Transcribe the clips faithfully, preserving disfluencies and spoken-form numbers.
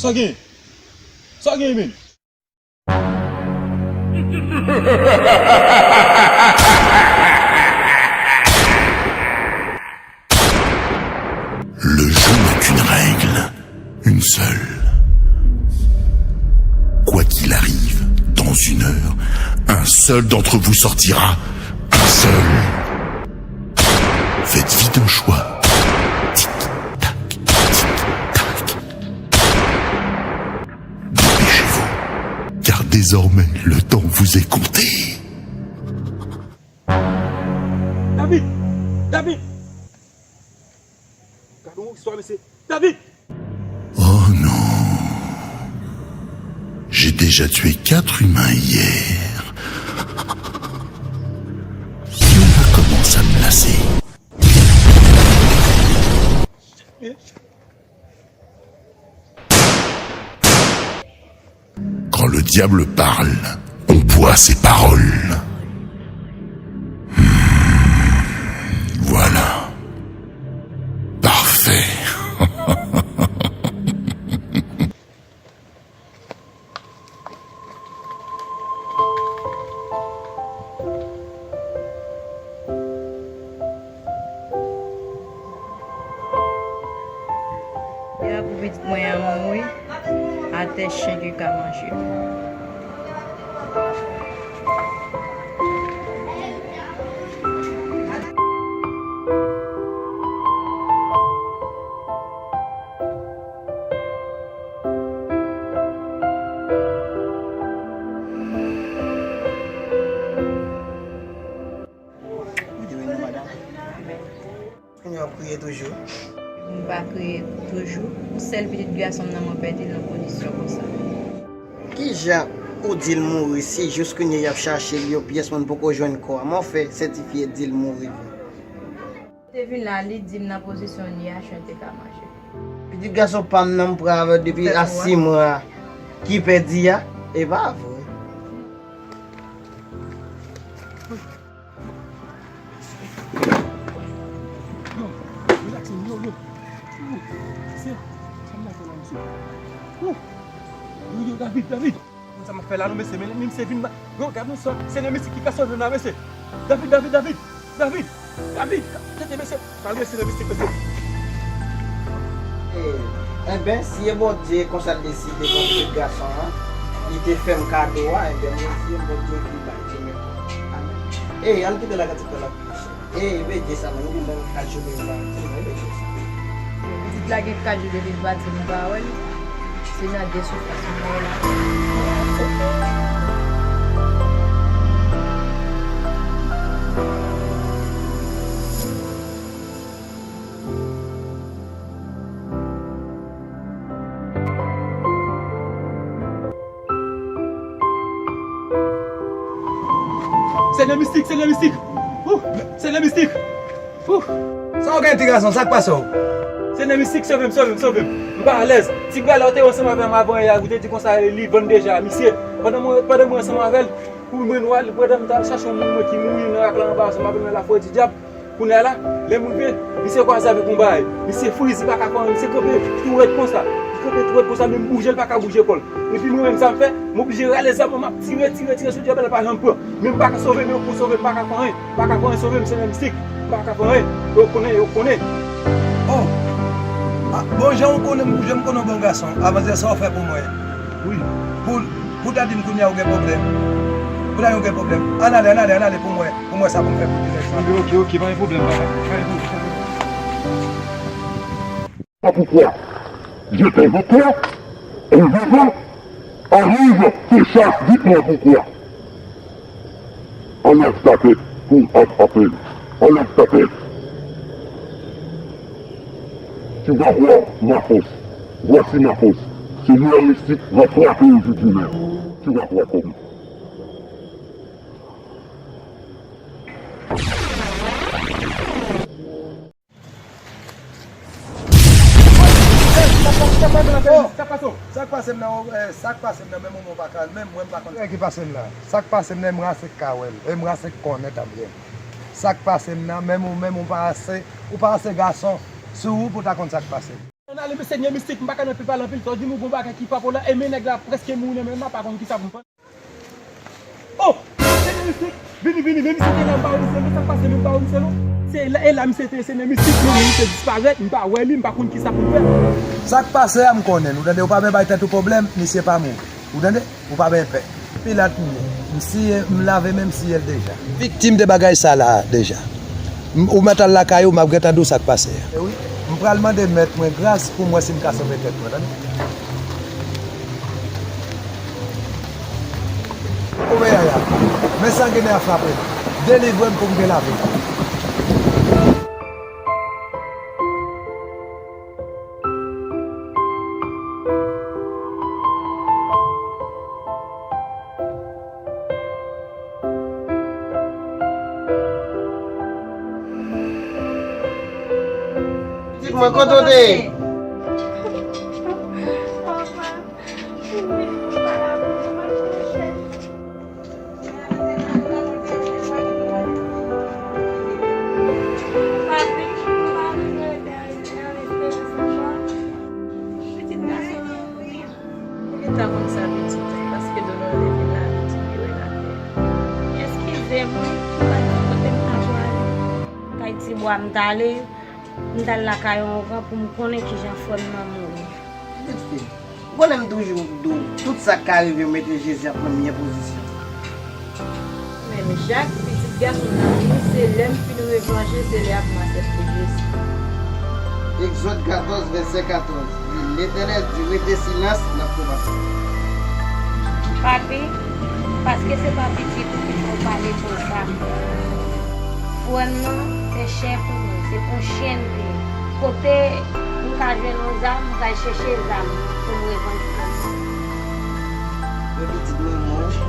Sa gen? Sa gen, men? Le jeu n'a qu'une règle, une seule. Quoi qu'il arrive, dans une heure, un seul d'entre vous sortira. Un seul. Faites vite un choix. Tic-tac, tic-tac. Dépêchez-vous, car désormais le temps vous est compté. David! David! Gade yon istwa, mesye. David! Oh non. J'ai déjà tué quatre humains hier. Y'en a commencé à me lasser. Quand le diable parle, on boit ses paroles. Hmm, voilà. Parfait. Deja pou pitit mwen an mouri, atè chen ki ka manje l. Kounye a w ap kriye toujou? M pa kriye toujou. Yon sèl pitit gason m nan, mwen pèdi l nan kondisyon konsa. Kijan ou di l mouri si jis kounye a y ap chache l, yon pyès moun poko jwenn kò a? Kòman w fè sètifye di l mouri vre? Te vin la, li di m nan pozisyon li a, chen te ka manje. Pitit gason pa m nan, m pran avè l depi a sis mwa ki pèdi a, e pa vre. Yo, relax, yo, yo. Yo, se, sa m la fè la, mesye. Yo, yo, David, David. Konn sa m ap fè la non, mesye, men misye vin ba. Yo, gad yon sòt, se nan misye ki ka sòt la, mesye. David, David, David, David, David, tete, mesye. Malgre se nan misye, mesye. E, enben, si e Bondye konsa l deside pou pitit gason an, li te fè m kado a, enben, mwen di e Bondye ki bay ti men. Amen. E, ann kite la kantik la. Ey, Bedje sa, men nou gen lè kat jou depi l pati, men Bedje sa. Pitit la gen kat jou depi l pati, nou pa wè l. Se nan de soufrans nou wè l. Senyè mistik, Senyè mistik. Ouh, Senyè mistik. Ouh. Sa w gen, ti gason, sa k pase w? Senyè mistik, sove m, sove m, sove m. M pa alèz. Ti bagay la w te ansanm avè m avan yè a, ou te di konsa li vann deja, misye. Pandan mwen, pandan mwen ansanm avè l, pou mwen nwa, pandan m t al chache yon moun mwen ki mouri nan rak la anba, ansanm avè m nan lafredi dyab. Kounye a la, lè m rive, misye kwaze avèk yon bagay. Misye friz, li pa ka fè anyen, misye kanpe tou rèd konsa. Li kanpe tou rèd konsa, menm bouje, li pa ka bouje kò l. Epi mwen menm, sa m fè, m oblije rale zam mwen, m ap tire, tire, tire sou dyab la, li pa janm pran. Men m pa ka sove, men yo pou sove, m pa ka fè anyen. M pa ka fè anyen, sove m, Senyè mistik. M pa ka fè anyen. Yo konnen, yo konnen. Oh! Ah, bon, jan w konnen m, jan m konnen w bon gason, avanse sa w fè pou mwen. Wi. Pou, pou ta di m kounye a ou gen pwoblèm. Pou ta di w gen pwoblèm. Ann ale, ann ale, ann ale pou mwen. Pou m wè sa pou m fè pou ti nèg sa. Ok, ok, ok, pa gen pwoblèm, papa. Pa gen pwoblèm. Pourquoi? Je t'invoque, on vivant arrive, te chasse, dites-moi pourquoi. Enlève ta tête pour attraper. Enlève ta tête. Tu vas voir ma force. Voici ma force. Seigneur mystique va frapper aujourd'hui même. Tu vas voir comment. Sa k pase m nan, eh, sa k pase m nan, menm ou pa ka, menm mwen m pa konn sa ki pase m la. Sa k pase m nan, m rase k ka wè l, e m rase k konnen tan byen. Sa k pase m nan, menm ou, menm ou pa ase, ou pa ase gason sou ou pou ta konn sa k pase m. Ale, mesye, Senyè mistik, m pa ka nan pye pale anpil, sa w di m yon bon bagay ki pa pou la, e men nèg la prèske mouri nan men m, m pa konn kisa pou m fè. Oh! Senyè mistik, vini, vini, men misye te la, m pa wè misye, men sa k pase, men m pa wè misye non. Se la, e la misye te, Senyè mistik, men misye disparèt, m pa wè li, m pa konn kisa pou m fè. Sa k pase a, m konnen l, ou tande, ou pa bezwen bay tèt ou pwoblèm, misye pa mouri. Ou tande? Ou pa bezwen pè. Pilat m ye. M siye, m lave men, m siye l deja. Viktim de bagay sa la deja. M, ou mèt al lakay ou, m ap gentan di w sa k pase a. E wi, m pral mande mèt mwen gras pou m wè si m ka sove tèt mwen, tande. Koupe yaya, men sanginè a frape m. Delivre m pou m gen lavi. Pitit mwen, kote w te ye? Pitit gason m mouri. Ou gentan konn sa pitit, paske demen w leve l la, pitit li wè l atè. Eskize m wi, m pa t konn kote m ta pwale. Kay Tibwa m t ale, m t al lakay yon ougan pou m konnen kijan frè m nan mouri. Pitit fi m, ou konnen m toujou di w, tout sa k ka rive w mete Jezi an premye pozisyon. Menm Jak, pitit gason m nan mouri, se lè m fin revanje, se lè a pou m aksepte Jezi. Egzòd katòz, vèsè katòz, di, Letènèl di, rete silans, n ap konbat. Papi, paske se pa pitit ou ki fè w pale konsa. Frè m nan, se chèf mwen, se pwochen m li ye. Kote m ka jwenn yon zam, m pral chèche zam pou m revandike m. Men pitit manman w,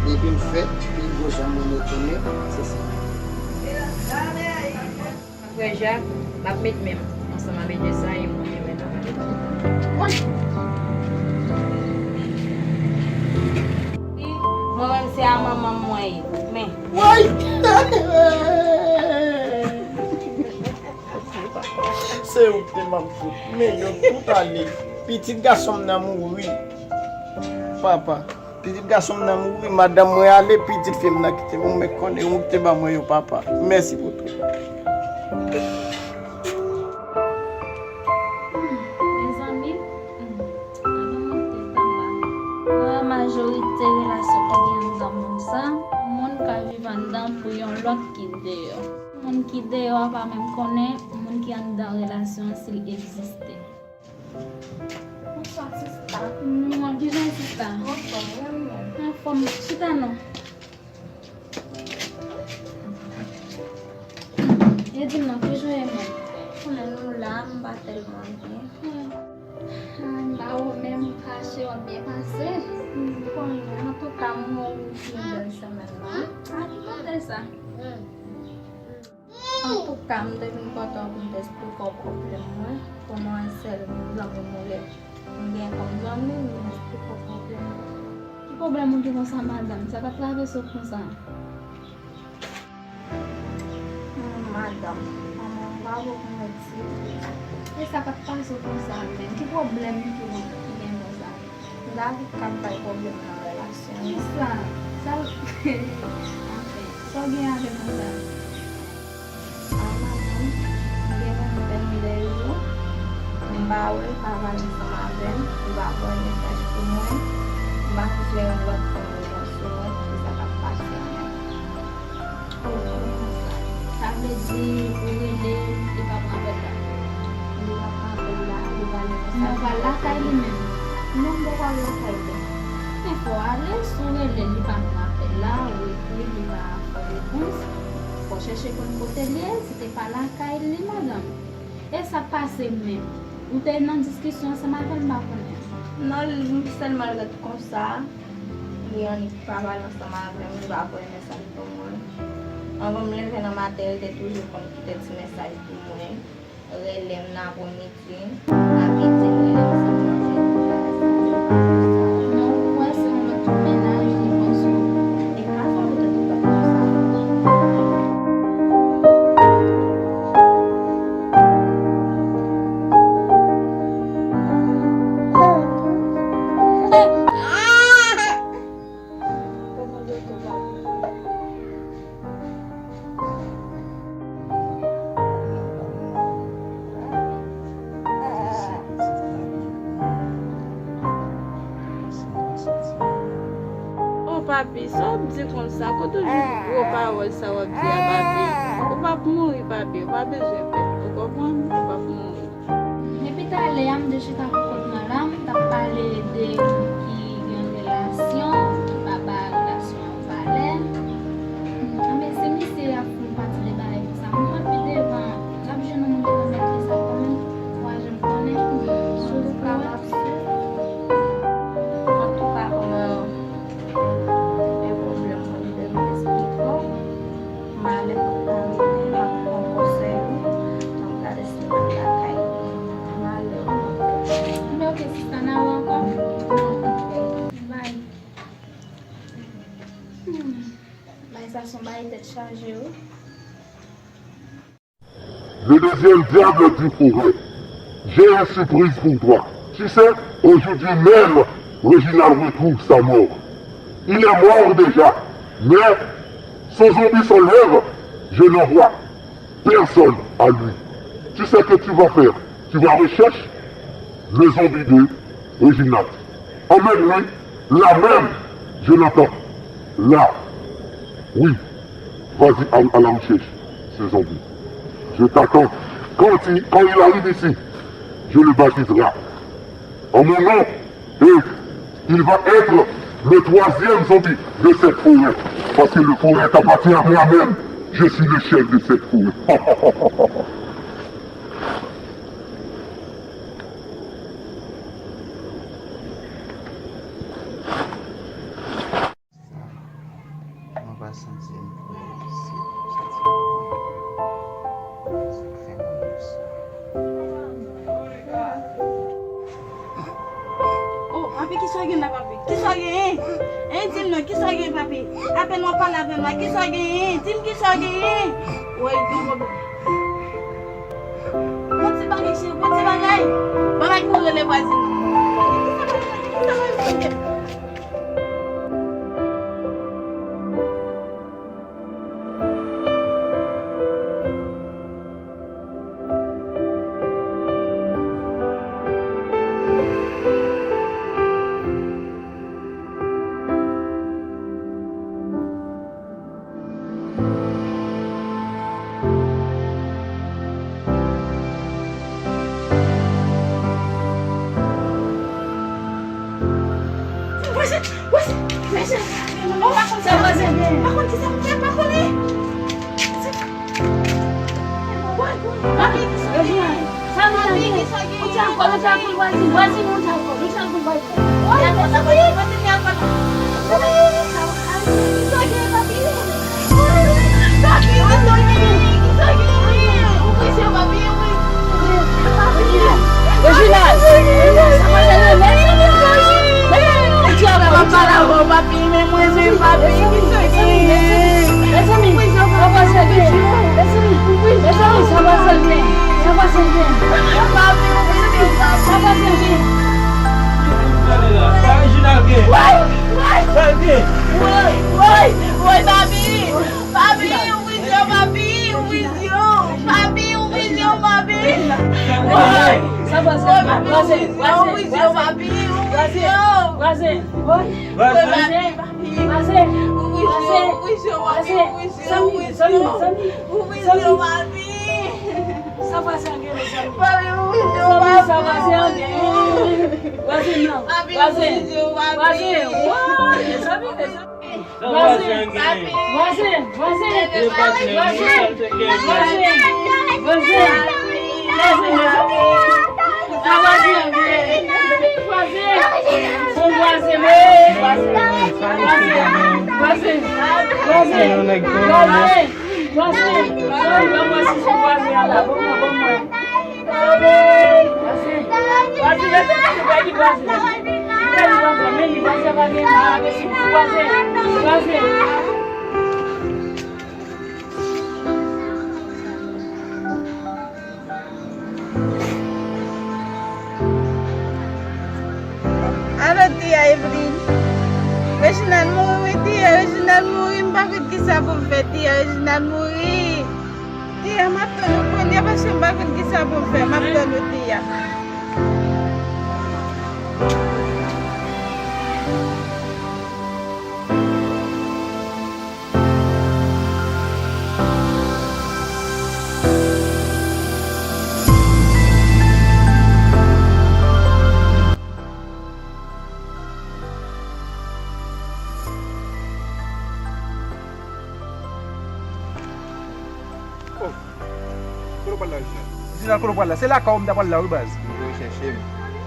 depi m fèt, pi gwo zam mwen retounen, se sa. Frè Jak, m ap met men m ansanm avèk Jezi e monte men nan. Woy! Mwen menm se a manman m mwen ye. Men. Woy! Se ou ki te ban m tout. Men yo tout ale. Pitit gason m nan mouri. Papa. Pitit gason m nan mouri, madanm mwen ale, pitit fi m nan kite m. Ou menm konnen, ou ki te ban mwen yo, papa. Mèsi pou tout. Mezanmi, hmm, madanm mwen te anba. Nan majorite relasyon ki gen anndan moun sa, moun ka viv anndan pou yon lòt ki deyò. Moun ki deyò a pa menm konnen moun ki anndan relasyon an si l egziste. Bonswa, sista. Mwen, kijan sista? Anfòm, wi, mwen. Anfòm, chita non. E di m non, kijan w ye menm? Konnen nou la, m pa tèlman byen. Hmm. Ah, m pa wè w menm, kache w ap byen pase. Hmm, konnen, antouka, m wè w fin bèl semèn nan. Ah, ki kote sa? Antouka, m te vin kote w pou m te esplike w pwoblèm mwen. Kòman sèl zanmi m ou ye, m gen kòm zanmi, m vin esplike w pwoblèm mwen. Ki pwoblèm ou gen konsa, madanm? Sa k ap travèse w konsa? Hmm, madanm, manman m pa bon pou mwen di. E sa k ap pase w konsa menm? Ki pwoblèm ki, ki gen konsa? M ta vle k ap bay pwoblèm nan relasyon nou. Sa, sa, anfen, sa w gen avè m konsa? A, madanm, m gen yon pèmi de jou, m pa wè l, pa pale ansanm avè m, li pa voye mesaj pou mwen, m pa jwenn yon lòt fòm de mwen sou mwen, ki sa k ap pase menm. Sa vle di, ou rele, li pa pran apèl la? Li pa pran apèl la, li pale konsa. Non, pa lakay li menm. Non, m poko al lakay li. Men fò w ale, si w rele, li pa pran apèl la, ou ekri, li pa fè w repons. Fò w chèche konn kote l ye, si te pa lakay li, madanm. E sa k pase menm? Ou te nan diskisyon ansanm avè l, m pa konnen. Non, m sèlman ret konsa. Li annik pa pale ansanm avè m, li pa voye mesaj pou mwen. Anvan m leve nan maten, li te toujou konn kite ti mesaj pou mwen, rele m nan apremidi, a midi, l rele m si m manje deja, èske m manje deja. Non, ou wè se yon lòt mennaj li pran sou ou. E pa fè w rete tout tan konsa. Sa w ap di konsa? Kote w jwenn gwo pawòl sa w ap di a, papi? Ou p ap mouri, papi. Ou pa bezwen pè. Ou konprann? Ou p ap mouri. Depi talè a, m te chita pou kont mwen la, m t ap pale de moun ki gen relasyon, ki pa bay relasyon an valè. Anben, se misye y ap fè yon pati de bagay konsa. Mwen, mwen pi devan, l ap jwenn yon moun ki konn mèt li sa kanmenm. Mwen, jan m konnen, sou kou a. Antouka, kòman e pwoblèm mwen, m te vin esplike w. Malè pou ta rive, m ap pran konsèy ou, m ap gade si m al lakay ou. Malè ou. Men oke, sista, n a wè ankò. Bay. Hmm. Bay sa son bay tèt chaje, wi. Le deuxième diable du forêt. J'ai une surprise pour toi. Tu sais, aujourd'hui même, Réginald retrouve sa mort. Il est mort déjà, mais son zombie s'enlève, je n'en vois personne à lui. Tu sais que tu vas faire, tu vas rechercher le zombie de Réginald. Emmène-le là même, je l'attends. Là. Oui. Vas-y, à, à la recherche, ce zombie. Je t'attends. Quand il, quand il arrive ici, je le baptiserai en mon nom. Et il va être le troisième zombie de cette forêt. Parce que le forêt appartient à moi-même. Je suis le chef de cette forêt. Mwen pa santi m prè isit. Santi m fè mwen konsa. Oh, papi, kisa w gen la, papi? Kisa w gen, hein? Hein, di m non, kisa w gen, papi? Apèn w ap pale avè m la, kisa w gen, hein? Di m kisa w gen, hein? Woy, gen pwoblèm. Bon ti bagay, cheri, bon ti bagay. Bagay pou rele vwazin nan. Kisa w gen? Vwazin, vwazin, vwazin. Oh, pa konn sa, vwazin. Pa konn ki sa pou fè, pa konnen. Papi, ki sa gen? Sa nou ta gen? Ou te alkòl, ou te alkòl, vwazin, vwazin, ou te alkòl, ou te alkòl, vwazin. Ou te alkòl, sa vwazin, vwazin, te alkòl. Ki sa gen, papi? Papi, ki sa gen? Ki sa gen? Ou prese, papi, ou prese. Reginald! Sa pa tande, mèsi, mèsi. Mèsi, mèsi. Mèsi, mèsi. Mezanmi, mezanmi, sa pa sèvi. Mezanmi, mezanmi, sa pa sèvi. Sa pa sèvi. Mezanmi, sa pa sèvi. Sa Reginald gen? Woy, woy. Sa l gen? Woy, woy, woy, papi. Papi, ouvri zye w, papi, ouvri zye w. Papi, ouvri zye w, papi. Woy. Sa pa sèvi. Woy, papi, ouvri zye w, ouvri zye w, papi, ouvri zye w. Vwazin. Vwazin. Vwazin. Vwazin. Ouvri zye w, ouvri zye w, papi, ouvri zye w, ouvri zye w. Ouvri zye w, papi. Sa vwazin an gen, mezanmi? Papi, ouvri zye w, papi. Mezanmi, sa vwazin an gen? Vwazin nan. Papi, ouvri zye w, papi. Vwazin. Vwazin. Woy, mezanmi, mezanmi. Vwazin, vwazin, vwazin, vwazin, vwazin, vwazin, mezanmi. Sa vwazin an gen? Vwazin, bon vwazin, wi, vwazin, vwazin, vwazin, vwazin, vwazin, vwazin, ban mwen sou vwazin an la, ban mwen, ban mwen. Vwazin, vwazin, mezanmi, nou pèdi vwazin. Nou pèdi vwazin, men li vwazin pa gen la, mezanmi, vwazin, vwazin. Alo, Tia Eveline. Reginald mouri, wi, Tia, Reginald mouri, m pa konn kisa pou m fè, Tia, Reginald mouri. Tia, m ap tann ou kounye a, paske m pa konn kisa pou m fè. M ap tann ou, Tia. Pral la, Reginald. Reginald, kote w pral la? Se lakay w m ta pral la, wi, baz. Yo voye chèche m.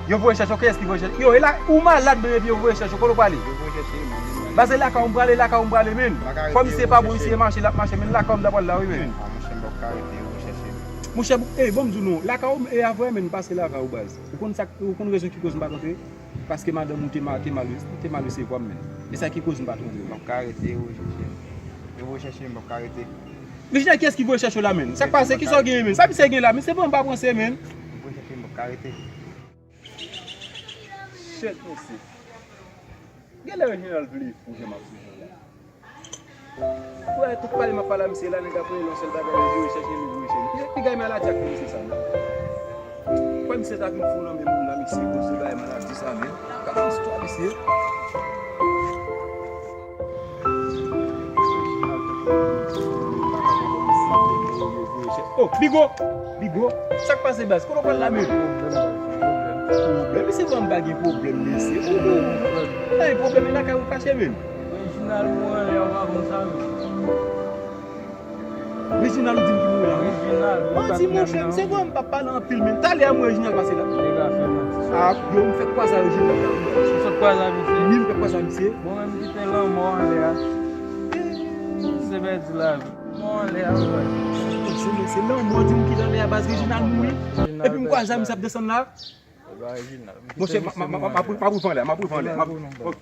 Yo voye chèche w? Kiyès ki voye chèche? Yo, e la, ou malad menm epi yo voye chèche w, kote w prale? Yo voye chèche m. Baz, se lakay w m prale, lakay w m prale, menn. Fò misye pa bon, misye mache, l ap mache, menn, lakay w m ta pral la, wi, menn. Ah, monchè, m p ap ka rete, yo voye chèche m. Monchè, ey, bon, m di w non, lakay w m, e a vrè, menn, pase lakay w, baz. Ou konn sa, ou konn rezon ki koz m pa t antre? Paske madanm ou te mal, te mal, te mal resevwa m, menn. E sa ki koz m pa t antre. M p ap ka rete, yo voye chèche m. Yo voye chèche m, m p ap ka rete. Reginald, kiyès ki voye chèche w la, menn? Sa k pase? Kisa w genyen, menn? Sa misye gen la, misye pran m pa pran se, menn. Shit, mesye. Genlè Reginald vle fou jan m ap fou jan la. Ou wè, tout pale m ap pale a misye la, nèg ap rele yon sèl bagay, li voye chèche, li voye chèche. Ki, ki gay maladi ak misye sa, menn? Kwè misye ta vin fou nan men moun la, mesye, koze bagay maladi sa, menn. Gade istwa, mesye. Oh, Bigo! Bigo! Sa k pase, baz? Kote w pral la, menn? Pwoblèm, misye, ban m pa gen pwoblèm, mesye. Oh, oh. Pa gen pwoblèm, e lakay ou kache, menn. Reginald, mwen anlè, ou pa konn sa, menn. Reginald, ou di m ki mouri la, wi. Reginald, manti, monchè, misye, vre, m p ap pale anpil, menn. Talè a, m wè Reginald pase la. Nèg la fè manti. Ah, yo, m fèk kwaze a Reginald la, wi. Ou sot kwaze a misye? Wi, m fèk kwaze a misye. Bon, menm kite lanmò anlè a. Se pèdi lavi. Lanmò anlè a, wi. Se, se lanmò di m ki anlè a, baz, Reginald mouri. Epi m kwaze a misye ap desann la. Monchè, m ap, m ap, m ap, m ap rive anlè, m ap rive anlè. M ap, ok.